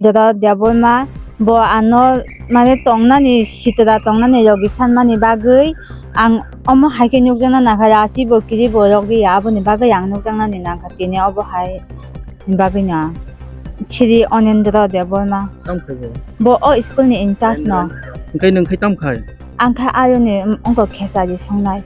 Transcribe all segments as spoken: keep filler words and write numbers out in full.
Debbarma, bo ano mane tongnani sitra tongnani logi sanmani bagwi ang omo hai khe nukjakna nangkha, asi bo kiri bo rok ya, aboni bagwi ang nukjaknani nangkha tini obo hai ni bagwi no ang siri Onendra Debbarma. Tamo khe bo? Bo o school ni in charge no. Hwnkhe nwng khe tamo khai? Ang kha ayoni wngkha khesari songnai.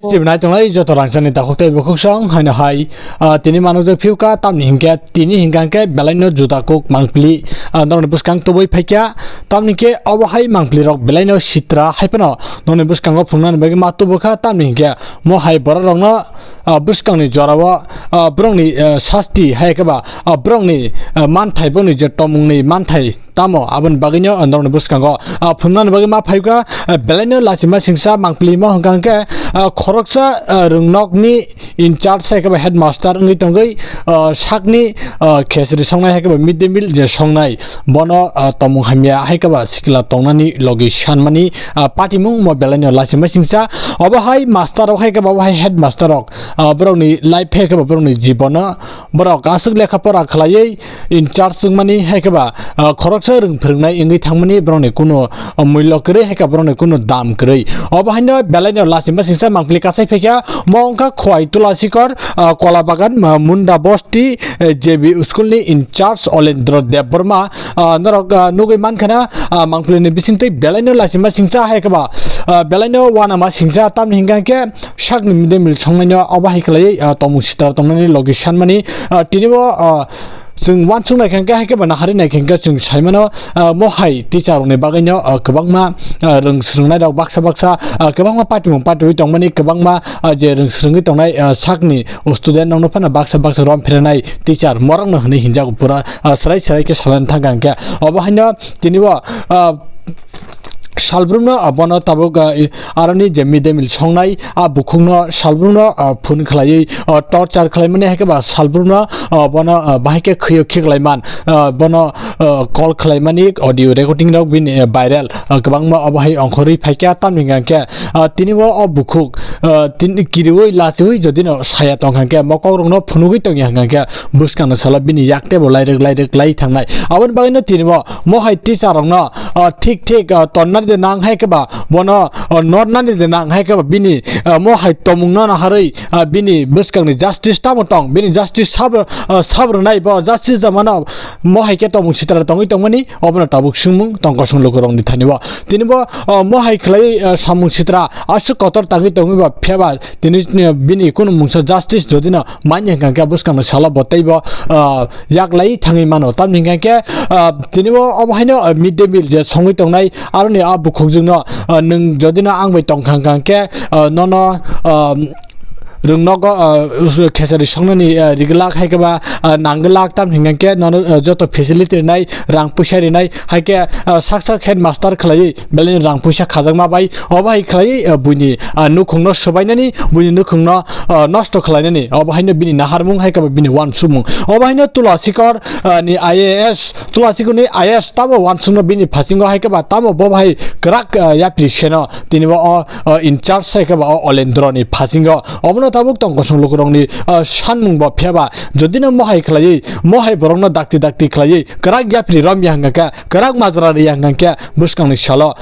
Sibinai tongnai joto rangchakni takhuk tei bukhuk song haino hai, ah, tini manukjak phiuka tamni hinkhe tini hinkha hinkhe belaino juda kuk mangpili, ah, norokni bwskang tubui phaikha tamni hinkhe obo hai mangpili rok belaino sitra hai phano norokni bwskango phunuknani bagwi ma tubukha tamni hinkhe mo hai borok rokno, ah, bwskangni jorao, ah, borokni, ah, sasti hai khe ba, ah, borokni, ah, manthai borokni je tongmungni manthai tamo aboni bagwino norokni bwskango, ah, phunuknani bagwi ma phaikha, ah, belaino lachima singsa mangpili mo hwnkha hwnkhe, ah, khoroksa, ah, rwngnokni in charge hai khe ba headmaster wngwi tongwi, ah, sakni, ah, khesri songnai hai khe ba mid day meal je songnai bono, ah, tongmung hamya hai khe ba sikla tongnani logi sanmani, ah, patimung mo belaino lachima singsa obo hai master rok hai khe ba obo hai headmaster rok, ah, borokni life hai khe ba borokni jibono borok aswk lekha pora khlaiwi in charge wngmani hai khe ba, ah, khoroksa rwng phwrwngnai wngwi thangmani borokni kunu, ah, mullo kwrwi hai khe borokni kunu dam kwrwi. Obo haino belaino lachima singsa mangpili kasai phaikha mo wngkha Khowai Tulasikor, ah, Kolabagan, ah, Munda Bosti, eh, J B school ni in charge Olendro Debbarma, ah, norok, ah, nugwi mankha na, ah, mangpili ni bisingtwi belaino lachima singsa hai khe ba, ah, belaino uanama singsa tamni hinkha khe sakni mide mil songnaino obo hai khlaiwi, ah, tongmung sitra tongnani logi sanmani, ah, tini bo, ah, chwng uansuk nai khe hai khe ba nahari nai khe chwng sai mano, ah, mo hai teacher rokni bagwino, ah, kwbangma, ah, rwng swrwngnai rok baksa baksa, ah, kwbangma patimung patiwi tongmani kwbangma, ah, je rwng swrwngwi tongnai, ah, sakni student rokno phano baksa baksa rom pherenai teacher morokno hwnwi hinjago pura, ah, swrai swrai khe salani thangkha hinkhe obo haino tini bo, ah, salbrumno, ah, bono tabuk, ah, i, aroni je mid day meal songnai, ah, bukhukno salbrumno, ah, phone khlaiwi, ah, torture khlaimani hai khe ba salbrumno, ah, bono, ah, bahai khe khwio khiklaiman, ah, bono, ah, call khlaimani audio recording rok bini, ah, viral, ah, kwbangma obo hai ongkhorwi phaikha tamni hwnkha khe, ah, tini bo o bukhuk, ah, tini kiriwi lachiwi jodino saya tongkha khe mokokrokno phunugwi tongya hwnkha khe bwskangni salo bini yak teibo lairwk lairwk lai thangnai. Aboni bagwino tini bo mo hai teacher rokno, ah, thik thik, ah, tonnani de nang hai khe ba bono, ah, nornani de nang hai khe ba bini, ah, mo hai tomungno naharwi, ah, bini bwskangni justice tamo tong, bini justice sab, ah, sab rwnai bo justice da mano mo hai khe tomung sitra tongwi tongmani obono tabuk swngmung tong kosong lukurokni thani bo. Tini bo, ah, mo hai khlai, ah, samung sitra aswk kotor tangwi tongwi ba phiya ba tini, eh, bini kunu mungsa justice jodino manya hwnkha khe bwskangni salo bo teibo, ah, yak lai thangwi mano. Tamni hwnkha khe, ah, tini bo obo haino, ah, mid day meal je songwi tongnai aroni a bukhukjwkno, ah, nwng jodino ang bai tongkha hwnkha khe, ah, nono, ah, rwngnogo, ah, khesari songnani, ah, rigwlak hai khe ba, ah, nangwlak tamni hwnkha khe nono, ah, joto facility rinai rang puisa rinai hai khe, ah, sak sak headmaster khlaiwi belai rang puisa khajakma bai obo hai khlaiwi, ah, buini, ah, nukhungno swbainani, buini nukhungno, ah, nosto khlainani, obo haino bini naharmung hai khe ba bini uansukmung. Obo haino Tulasikor, ah, ni I A S, Tulasikor ni I A S tamo uansukno bini phasingo hai khe ba tamo bo hai kwrak, ah, yapri seno tini bo o, o in charge hai khe ba o Olendro ni phasingo. Obono tabuk tong kosong lukurokni, ah, sanmung bo phiya ba jodino mo hai khlaiwi, mo hai borokno dakti dakti khlaiwi kwrak yapri romya hwnkha khe, kwrak majra riya hwnkha khe bwskangni salo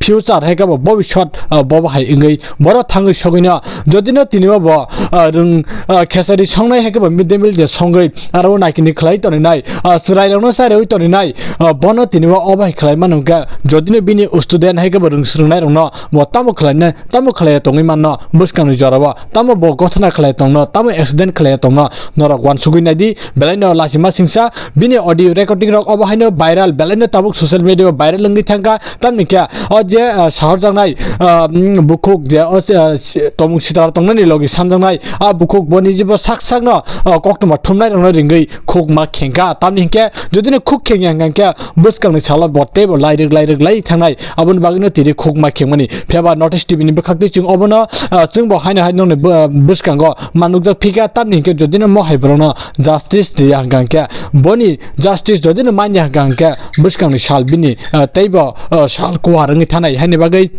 future hai khe bo bobisot, ah, bobo hai wngwi borok thangwi sogwino jodino tini bo bo, ah, rwng, ah, khesari songnai hai khe bo mid day meal je songwi aro naikini khlai toninai, ah, chwrairokno chariwi toninai, ah, bono tini bo obo hai khlai mano hwnkhe jodino bini student hai khe bo rwng swrwngnairokno bo tamo khlainai, tamo khlaiya tongwi manno bwskangni jorao, tamo bo gothana khlaiya tongno, tamo accident khlaiya tongno, norok uansugwi naidi, belaino lachima singsa, bini audio recording rok obo haino viral, belaino tabuk social media o viral wngwi thangkha, tamni khe o je, ah, sahorjaknai, ah, mm, bukhuk je o, ah, si-, tomung sitra tongnani logi sanjaknai, ah, bukhuk boni jibo sak sakno, ah, koktwma thumnairokno ringwi khukma khengkha, tamni hinkhe jodino khuk khengya hwnkha khe bwskangni salo bo teibo lairwk lairwk lai thangnai, aboni bagwino tini khukma khengmani. Phiya ba North East T V ni bwkhaktwi chwng obono, ah, chwngbo haino hai nokni bw-, bwskango ma nukjak phikha, tamni hinkhe jodino mo hai borokno justice riya hwnkha khe, boni justice jodino manya hwnkha khe bwskangni sal bini, ah, teibo, ah, sal kuwar wngwi thanai haini bagwi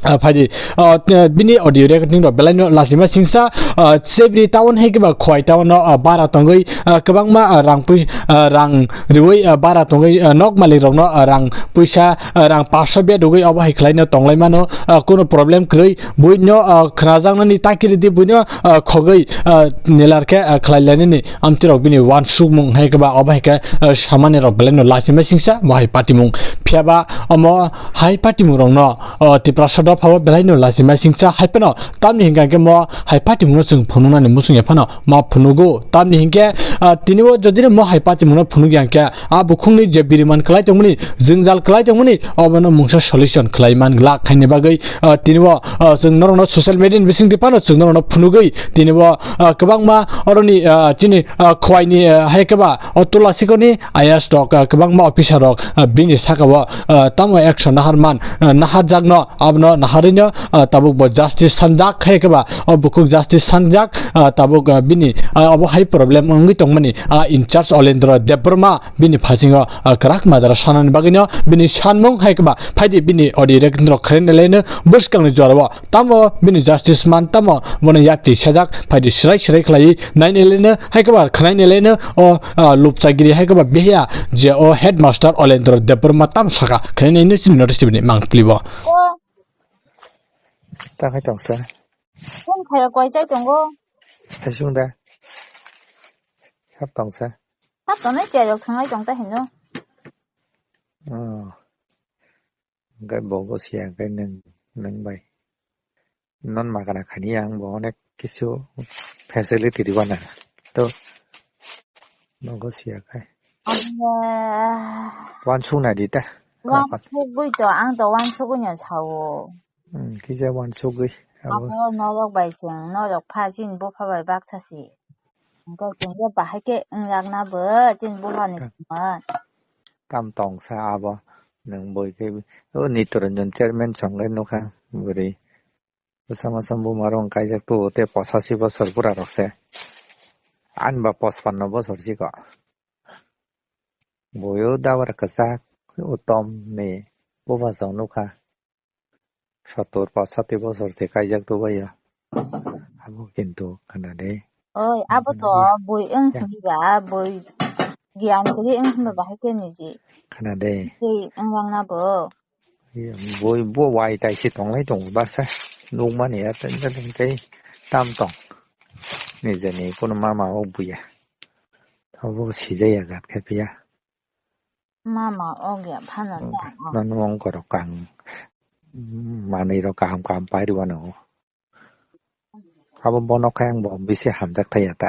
Ah, phaidi, ah, t-, bini audio recording rok belai no lachima singsa, ah, Chebri town hai keba Khowai town no, ah, bara tongwi, ah, kwbangma, ah, rang pui-, ah, rang riwi, ah, bara tongwi, ah, nok malik rok no, ah, rang puisa, ah, rang paanch sho bia dugwi obo hai khlai no tonglai mano, ah, kuno problem kwrwi bui no, ah, khnajaknani takiri di bui no, ah, khogwi, ah, nilar khe, ah, khlai lainani amtwi rok bini uansukmung hai keba obo hai khe, ah, samani rok belai no lachima singsa bo hai patimung phiya ba omo hai patimung rok no, ah, Tiprasa dopha o belai no lachima singsa hai phano tamni hinkha khe mo hai patimung no chwng phunuknani muchung ya phano ma phunugo tamni hinkhe, ah, tini o jodi no mo hai patimung no phunuk ya khe a bukhukni je biriman kwlai tongmani jwngjal kwlai tongmani obo no mungsa solution khlai man glak khaini bagwi, ah, tini o, ah, chwng norok no social media ni bising di phano chwng norok no phunugwi tini o, ah, kwbangma oroni, ah, chini, ah, Khowai ni, ah, hai khe ba o Tula Sikoni I A S rok, ah, kwbangma officer rok, ah, bini saka o, ah, tamo action nahar man, ah, nahar jak no abono naharwi no, ah, tabuk bo justice sanjak hai khe ba o bukhuk justice sanjak, ah, tabuk, ah, bini, ah, obo hai problem wngwi tongmani, ah, in charge Olendra Debbarma bini phasingo, ah, kwrak majra sanani bagwino bini sanmung hai kwba phaidi bini audio recording rok khaina leno bwskangni jorao tamo bini justice man tamo bono yapri sajak phaidi srai srai khlai naina leno hai kwba khnaina leno o, ah, lupchagiri hai kwba behiya je o headmaster Olendra Debbarma tam saka khaina ino sini notice bini mang plibo. O. Ta khai tong sa. Phone khaya koi chai tongo. Hai sung da. Sab tong sa. Sab tong nai chai rok thangai tong ta hino. Oh. Hingke bo bo siya hingke nwng, nwng bai. Non magana khani ang bo onek kisu facility ribana. To nogo siya khai. Anya. Wansuk nai di ta. Wansuk bui to ang to wansuk nya sao. Hmm, kisa wansuk gui. Abo. Abo norok bai chwng, norok pha chini bupha bai baksa si. Hingke chwng je bahai khe wngjakna bo chini bupha ni songma. Tam tong sa abo nwng boi khe o Nitoranjan chairman chong le nukha bwrwi. Bwsa masa buma rok kaijak tu tei posachi bosor bura rok se. Ani ba pochpanno bosor si ko. Boi o dabar kwchak utom ni bupha chong nukha. Sottor pachati bosor se kaijak tu baiya. Abo kintu khana de. Oi, abo to boi wng hwnba, boi giyan kwrwi wng hwnba bahai khe niji. Khana de. Tei wng langna bo. Boi bo wai tai se tonglai tongo baksa. Nukmani ya tei tam tong. Nijeni kono mama o buya. Abo sijaya jat khe phiya. Mama ogya phano ta. Nang wng korok kang manwi rok kaham kaham pai rwano. Abo bono khe ang bo bisi hamjak thaya ta.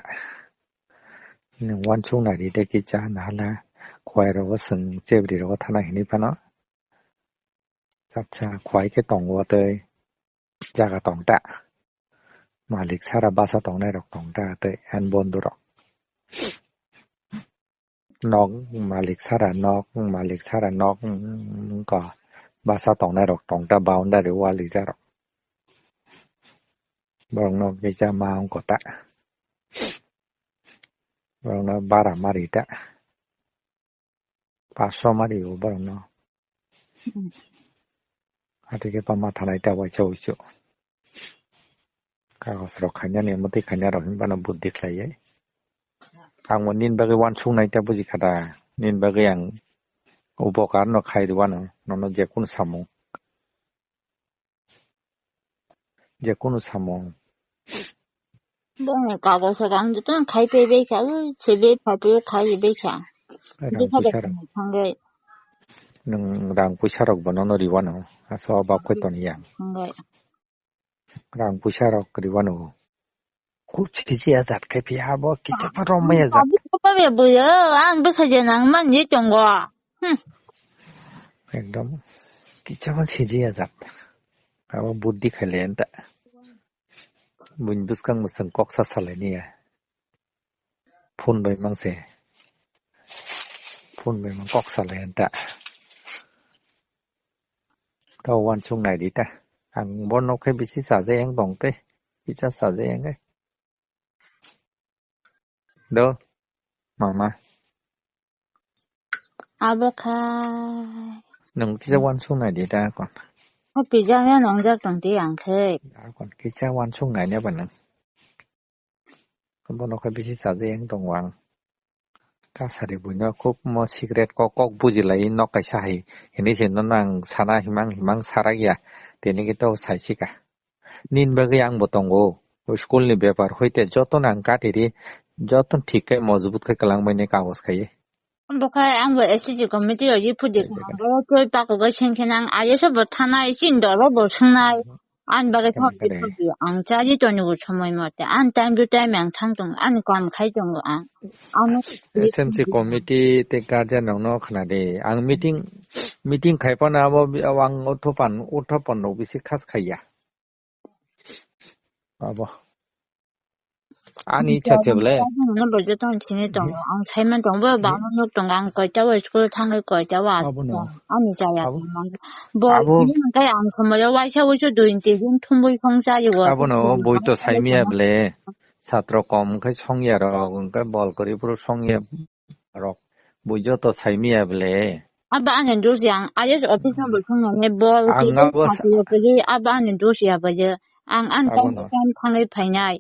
Nwng wansuk nai ri de kisa nahala khwai rogo chwng chebri rogo thana hinwi phano. Chapsa khwai khe tongo tei jaga tong ta. Malik sara basa tongnai rok tong ta tei ani bondhu rok. Nok malik sara nok, malik sara nok, mm, wngkha basa tongnai rok tong ta boundary wall rijak rok. Borok no kisa ma wngkha ta. Borok no bara ma ri ta. Paso ma ri o borok no. Hmm. Ati khe pama thanai ta waisa wuisu. Kagos rok khainani, mwtwi khainai rok hinphano buddhi khlaiwi. Ang bo nini bagwi wansuk nai ta buji kha da. Nini bagwi ang upokar no khai rwano, nono je kunu samung. Je kunu samung. Bongni kagos rok ang joto khai paibai kha, ui, sebe phaipaiyo khai bai kha. Rang puisa rok. Thangwi. Nwng rang puisa rok bo nono riwano, asa o bak khe toni ya. Thangwi. Rang puisa rok riwano. Kuch kisi ajat khai phi habo, kicha pa romai ajat. Abi ko pa be buyo, ang bwsa je nang man je tongo. Hmm. Ekdom kicha pa siji ajat. Abo buddhi khaile enta. Buin bwskang bwswng kok sa salai niya. Phone bai mang se. Phone bai mang kok salai enta. Tao wansuk nai di ta. Ang bo nok khe bisi sajai ang tong te. Kicha sajai ang khe. Do. Mama. Abo khai. Nwng kisa wansuk nai di ta kon. Pijak ya nongjak tong di ang khe. Akon kisa wansuk nai ne ba nang. Bono khe bisi chaja yang tongo ang. Kasari buino khub mo secret kok kok bujilai nok kaisa hai. Hini se nono ang sana himang himang sarak ya. Tini khe to saisika. Nini bagwi ang bo tongo. O school ni bepar hoite jotono ang katiri, jotono thik khe mojbut khe kwlangmani kagoj khaiwi. Bo khai ang bo S C G committee o ye phudi. Tei khe. Bo twi pakogo sing khe nang ayo se bo thanai, chin doro bo sungnai. Ani bagwi Khe thok nang khe khe. Phudi ang chaji toni bo somoi mote. Ani time to time ang thang tong, ani kom khai tongo ang. Ano S M C committee tei guardian rokno khna di. Ang meeting, meeting khai phano abo bi-, ang uthopan, uthopan rok bisi khas khaiya. Abo. Ani icha se bole. Ano bo joto sini tongo. Ang saiman tongo, bo bangma nuk tongo. Ang koita o school thangai, koita o asuk Abo no. Tongo. Ani chaya Abo. Tongo. Bo Abo. Ini hwnkhe ang somoi o waisa waisa dui tin din thumbui phang chayo. Abo no, boi to saimia bole. Satro kom wngkhe songya rok, wngkhe bol kwrwi phuru songya rok. Boi joto saimia bole. Abo ani dos ya, ang I S office no bo songya ne bol Ang ki abo sa- sati yo pili, abo ani dos ya bo je. Ang an Abo tam no. Tam thangai phainai.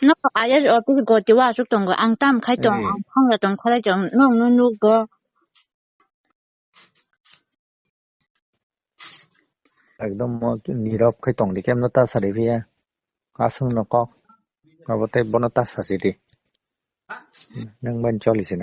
No I S office goti wa asuk tongo, ang tam khai tong, Ei. Ang thangya tong khalai tong, no no nuk bo. Ekdom mo nirok khai tong di, kemno ta sari phiya. Aswng no kok. Abo tei bono ta sasi di. Nang ban choli sina.